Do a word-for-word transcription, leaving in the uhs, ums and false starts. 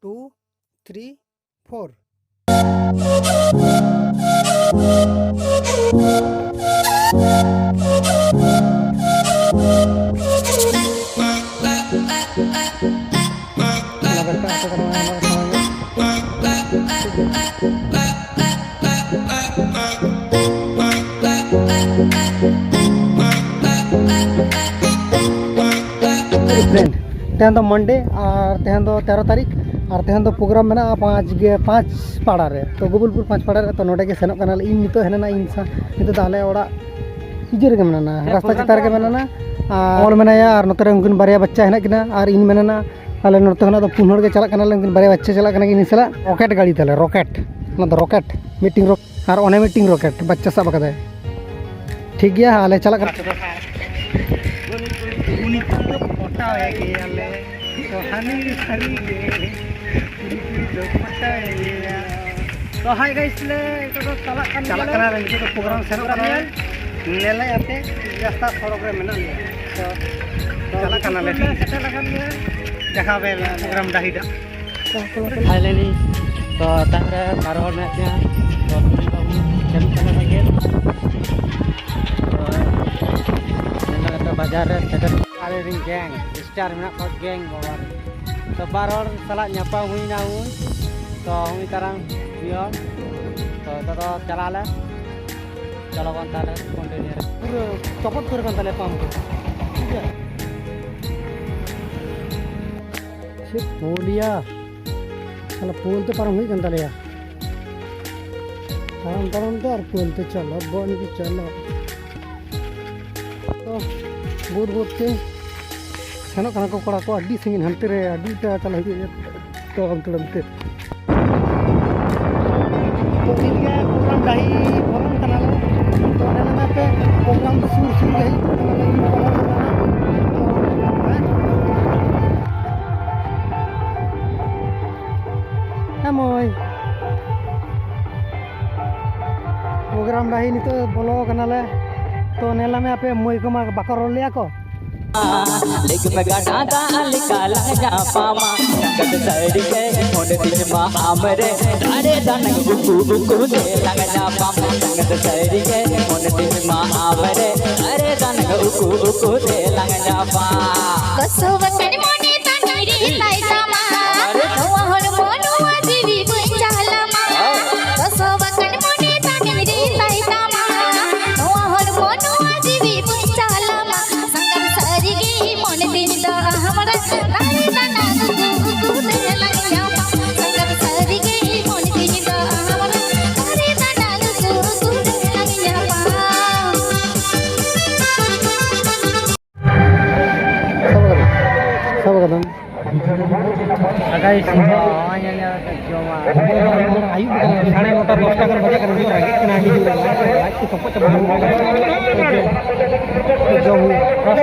two, three, four. Friend, ᱛᱮᱦᱮᱧ ᱫᱚ ᱢᱟᱱᱰᱮ ᱟᱨ ᱛᱮᱦᱮᱧ ᱫᱚ ᱛᱮᱨᱚ ᱛᱟᱹᱨᱤᱠᱷ ᱟᱨ ᱛᱮᱦᱮᱧ ᱫᱚ ᱯᱨᱳᱜᱨᱟᱢ ᱢᱮᱱᱟᱜᱼᱟ ᱯᱟᱸᱪ ᱜᱮ, ᱯᱟᱸᱪ ᱯᱟᱲᱟ ᱨᱮ, ᱛᱚ ᱜᱳᱵᱤᱞᱯᱩᱨ ᱯᱟᱸᱪ ᱯᱟᱲᱟ ᱨᱮ᱾ ᱛᱚ ᱱᱚᱰᱮ ᱜᱮ ᱥᱮᱱᱚᱜ ᱠᱟᱱᱟᱞᱮ᱾ ᱤᱧ ᱱᱤᱛᱚᱜ ᱦᱮᱱᱟᱹᱧᱟ ᱤᱧ ᱥᱟ-, ᱱᱤᱛᱚᱜ ᱫᱚ ᱟᱞᱮ ᱚᱲᱟᱜ ᱤᱭᱟᱹ ᱨᱮᱜᱮ ᱢᱮᱱᱟᱜᱼᱟ, ᱨᱟᱥᱛᱟ ᱪᱮᱛᱟᱱ ᱨᱮᱜᱮ ᱢᱮᱱᱟᱜᱼᱟ᱾ ᱟᱨ ᱦᱚᱲ ᱢᱮᱱᱟᱭᱟ ᱟᱨ ᱱᱚᱛᱮ ᱨᱮ ᱩᱱᱠᱤᱱ ᱵᱟᱨᱭᱟ ᱵᱟᱪᱪᱟ ᱦᱮᱱᱟᱜ ᱠᱤᱱᱟ ᱟᱨ ᱤᱧ ᱢᱮᱱᱟᱜᱼᱟ᱾ ᱟᱞᱮ ᱱᱚᱛᱮ ᱠᱷᱚᱱᱟᱜ ᱫᱚ ᱯᱩᱱ ᱦᱚᱲ ᱜᱮ ᱪᱟᱞᱟᱜ ᱠᱟᱱᱟᱞᱮ, ᱩᱱᱠᱤᱱ ᱵᱟᱨᱭᱟ ᱵᱟᱪᱪᱟ ᱪᱟᱞᱟᱜ ᱠᱟᱱᱟ ᱠᱤᱱ ᱤᱧ ᱥᱟᱞᱟᱜ᱾ ᱨᱚᱠᱮᱴ ᱜᱟᱹᱰᱤ ᱛᱟᱞᱮ, ᱨᱚᱠᱮᱴ, ᱚᱱᱟ ᱫᱚ ᱨᱚᱠᱮᱴ, ᱢᱤᱫᱴᱤᱝ ᱨᱚᱠᱮᱴ ᱟᱨ ᱚᱱᱮ ᱢᱤᱫᱴᱤᱝ ᱨᱚᱠᱮᱴ ᱵᱟᱪᱪᱟ ᱥᱟᱵ ᱟᱠᱟᱫᱟᱭ᱾ ᱴᱷᱤᱠ ᱜᱮᱭᱟ, ᱟᱞᱮ ᱪᱟᱞᱟᱜ ᱠᱟᱱᱟ᱾ ᱩᱱᱤ ᱠᱩᱲᱤ ᱫᱚ ᱯᱚᱴᱟᱣ ᱮ ᱜᱮᱭᱟᱞᱮ᱾ ᱛᱚ ᱦᱟᱹᱱᱤ ᱥᱟᱹᱨᱤ ᱜᱮ᱾ ᱩᱱᱤ ᱠᱩᱲᱤ ᱫᱚ ᱯᱚᱴᱟᱣ ᱮ ᱜᱮᱭᱟ᱾ ᱛᱚ ᱦᱟᱭ ᱜᱟᱭᱥ ᱞᱮ ᱱᱤᱛᱚᱜ ᱫᱚ ᱪᱟᱞᱟᱜ ᱠᱟᱱ ᱪᱟᱞᱟᱜ ᱜᱮᱭᱟᱞᱮ᱾ ᱠᱟᱱᱟ ᱞᱮ, ᱱᱤᱛᱚᱜ ᱫᱚ ᱯᱨᱳᱜᱨᱟᱢ ᱥᱮᱱᱚᱜ ᱠᱟᱱᱟ᱾ ᱧᱮᱞ ᱟᱯᱮ ᱨᱟᱥᱛᱟ ᱥᱚᱲᱚᱠ ᱨᱮ ᱢᱮᱱᱟᱜ ᱞᱮᱭᱟ᱾ ᱛᱚ ᱪᱟᱞᱟᱜ ᱠᱟᱱᱟᱞᱮ᱾ ᱥᱮᱴᱮᱨ ᱟᱠᱟᱱ ᱜᱮᱭᱟ᱾ ᱫᱮᱠᱷᱟᱣ ᱯᱮ ᱯᱨᱳᱜᱨᱟᱢ ᱰᱟᱹᱦᱤ ᱴᱟᱜ᱾ ᱯᱷᱟᱭᱱᱟᱞᱤ, ᱛᱚ ᱛᱟᱭᱚᱢ ᱨᱮ ᱵᱟᱨ ᱦᱚᱲ ᱢᱮᱱᱟᱜ ᱛᱤᱧᱟ᱾ ᱛᱚ ᱥᱩᱱᱤᱞ ᱵᱟᱹᱵᱩ ᱪᱟᱹᱞᱩᱜ ᱠᱟᱱᱟ ᱥᱟᱭᱠᱮᱞ᱾ ᱛᱚ ᱧᱮᱞ ᱠᱟᱛᱮ ᱵᱟᱡᱟᱨ ᱨᱮ ᱥᱮᱴᱮᱨ᱾ ᱟᱞᱮ ᱨᱮᱱ ᱜᱮᱝ ᱥᱴᱟᱨ ᱢᱮᱱᱟᱜ ᱠᱚᱣᱟ, ᱜᱮᱝ ᱵᱟᱵᱟ ᱨᱮ᱾ ᱛᱚ ᱵᱟᱨ ᱦᱚᱲ ᱥᱟᱞᱟᱜ ᱧᱟᱯᱟᱢ ᱦᱩᱭᱱᱟ ᱩᱱ᱾ ᱛᱚ ᱩᱱᱤ ᱛᱟᱨᱟᱝ ᱢᱤᱫ ᱦᱚᱲ᱾ ᱛᱚ ᱱᱤᱛᱚᱜ ᱫᱚ ᱪᱟᱞᱟᱜ ᱟᱞᱮ᱾ ᱪᱚᱞᱚ ᱵᱚᱱ ᱛᱟᱦᱞᱮ ᱠᱚᱱᱴᱤᱱᱤᱭᱩ ᱨᱮ᱾ ᱯᱩᱨᱟᱹ ᱪᱚᱯᱚᱫ ᱩᱛᱟᱹᱨ ᱠᱟᱱ ᱛᱟᱞᱮᱭᱟ ᱯᱟᱢᱯ ᱠᱚ᱾ ᱴᱷᱤᱠ ᱜᱮᱭᱟ᱾ ᱪᱮᱫ ᱯᱳᱞ ᱭᱟ? ᱥᱟᱞᱟ ᱯᱳᱞ ᱛᱮ ᱯᱟᱨᱚᱢ ᱦᱩᱭᱩᱜ ᱠᱟᱱ ᱛᱟᱞᱮᱭᱟ᱾ ᱛᱟᱲᱟᱢ ᱛᱟᱲᱟᱢ ᱛᱮ ᱟᱨ ᱯᱳᱞ ᱛᱮ ᱪᱚᱞᱚ, ᱵᱚᱱ ᱜᱮ ᱪᱚᱞᱚ᱾ ᱛᱚ, ᱵᱩᱴ ᱵᱩᱴ ᱛᱮ ᱥᱮᱱᱚᱜ ᱠᱟᱱᱟ ᱠᱚ ᱠᱚᱲᱟ ᱠᱚ, ᱟᱹᱰᱤ ᱥᱟᱺᱜᱤᱧ ᱦᱟᱱᱛᱮ ᱨᱮ, ᱟᱹᱰᱤ ᱴᱟ ᱪᱟᱞᱟᱜ ᱦᱩᱭᱩᱜᱼᱟ᱾ ᱛᱟᱲᱟᱢ ᱛᱟᱲᱟᱢ ᱛᱮ᱾ ᱛᱚ, ᱴᱷᱤᱠ ᱜᱮᱭᱟ, ᱯᱨᱳᱜᱨᱟᱢ ᱰᱟᱹᱦᱤ ᱵᱚᱞᱚᱱ ᱠᱟᱱᱟᱞᱮ᱾ ᱛᱚ, ᱚᱸᱰᱮ ᱞᱮ ᱢᱮᱱᱛᱮ ᱯᱨᱳᱜᱨᱟᱢ ᱥᱩᱨ ᱥᱩᱨ ᱨᱮ ᱦᱩᱭᱩᱜ ᱠᱟᱱᱟ, ᱤᱧ ᱵᱚᱞᱚᱱ ᱠᱟᱱᱟ᱾ ᱛᱚ, ᱦᱮᱸ᱾ ᱦᱮᱸ, ᱢᱟᱹᱭ᱾ ᱯᱨᱳᱜᱨᱟᱢ ᱰᱟᱹᱦᱤ ᱱᱤᱛᱚᱜ ᱵᱚᱞᱚ ᱠᱟᱱᱟᱞᱮ᱾ ᱛᱚ, ᱧᱮᱞ ᱢᱮ ᱟᱯᱮ ᱢᱟᱹᱭ ᱠᱚᱢᱟ ᱵᱟᱠᱚ ᱨᱚᱲ ᱞᱮᱜᱼᱟ ᱠᱚ᱾ ᱞᱮᱠ ᱢᱮ ᱜᱟᱰᱟ ᱫᱟᱜ ᱞᱮᱠᱟ ᱞᱟᱝ ᱧᱟᱯᱟᱢᱟ᱾ ᱥᱟᱸᱜᱟᱛ ᱥᱟᱹᱨᱤ ᱜᱮ ᱢᱚᱱᱮ ᱛᱤᱧ ᱢᱟ ᱟᱢ ᱨᱮ, ᱫᱟᱨᱮ ᱫᱟᱱᱟᱝ ᱩᱠᱩ ᱩᱠᱩ ᱛᱮ ᱞᱟᱝ ᱧᱟᱯᱟᱢ᱾ ᱥᱟᱸᱜᱟᱛ ᱥᱟᱹᱨᱤ ᱜᱮ ᱢᱚᱱᱮ ᱛᱤᱧ ᱢᱟ ᱟᱢ ᱨᱮ, ᱫᱟᱨᱮ ᱫᱟᱱᱟᱝ ᱩᱠᱩ ᱩᱠᱩ ᱛᱮ ᱞᱟᱝ ᱧᱟᱯᱟᱢ᱾ ᱜᱚᱥᱚ ᱟᱠᱟᱱ ᱢᱚᱱᱮ ᱛᱟᱹᱱᱤ ᱨᱮ ᱛᱟᱭ ᱛᱟᱢᱟ, ᱱᱚᱣᱟ ᱦᱚᱲᱢᱚ ᱱᱚᱣᱟ ᱡᱤᱣᱤ ᱵᱟᱹᱧ ᱪᱟᱞᱟᱢᱟ᱾ ᱜᱚᱥᱚ ᱟᱠᱟᱱ ᱢᱚᱱᱮ ᱛᱟᱹᱱᱤ ᱨᱮ ᱛᱟᱭ ᱛᱟᱢᱟ, ᱱᱚᱣᱟ ᱦᱚᱲᱢᱚ ᱱᱚᱣᱟ ᱡᱤᱣᱤ ᱵᱟᱹᱧ ᱪᱟᱞᱟᱢᱟ᱾ ᱥᱟᱸᱜᱟᱛ ᱥᱟᱹᱨᱤ ᱜᱮ ᱢᱚᱱᱮ ᱛᱤᱧ ᱫᱚ ᱟᱢ ᱨᱮ, ᱫᱟᱨᱮ ᱫᱟᱱᱟᱝ ᱩᱠᱩ ᱩᱠᱩ ᱛᱮ ᱞᱟᱝ ᱧᱟᱯᱟᱢ᱾ ᱥᱟᱸᱜᱟᱛ ᱥᱟᱹᱨᱤ ᱜᱮ ᱢᱚᱱᱮ ᱛᱤᱧ ᱫᱚ ᱟᱢ ᱨᱮ, ᱫᱟᱨᱮ ᱫᱟᱱᱟᱝ ᱩᱠᱩ ᱩᱠᱩ ᱛᱮ ᱞᱟᱝ ᱧᱟᱯᱟᱢ᱾ ᱥᱟᱵ ᱠᱟᱫᱟᱢ? ᱥᱟᱵ ᱠᱟᱫᱟᱢ? ᱟᱜᱟᱭ ᱥᱤᱸᱜᱟᱹᱲ ᱡᱚᱢᱟ᱾ ᱟᱹᱭᱩᱵ ᱠᱟᱱᱟ, ᱥᱟᱲᱮ ᱱᱚᱴᱟ, ᱫᱚᱥᱴᱟ ᱜᱟᱱ ᱵᱟᱡᱟᱜ ᱠᱟᱱᱟ, ᱨᱮᱸᱜᱮᱡ ᱠᱟᱱᱟ, ᱟᱹᱰᱤ ᱡᱳᱨ ᱞᱟᱡ ᱠᱚ ᱛᱚᱯᱚᱡ ᱪᱟᱵᱟ ᱟᱠᱟᱱᱟ᱾ ᱡᱚᱢ ᱦᱩᱭᱩᱜᱼᱟ᱾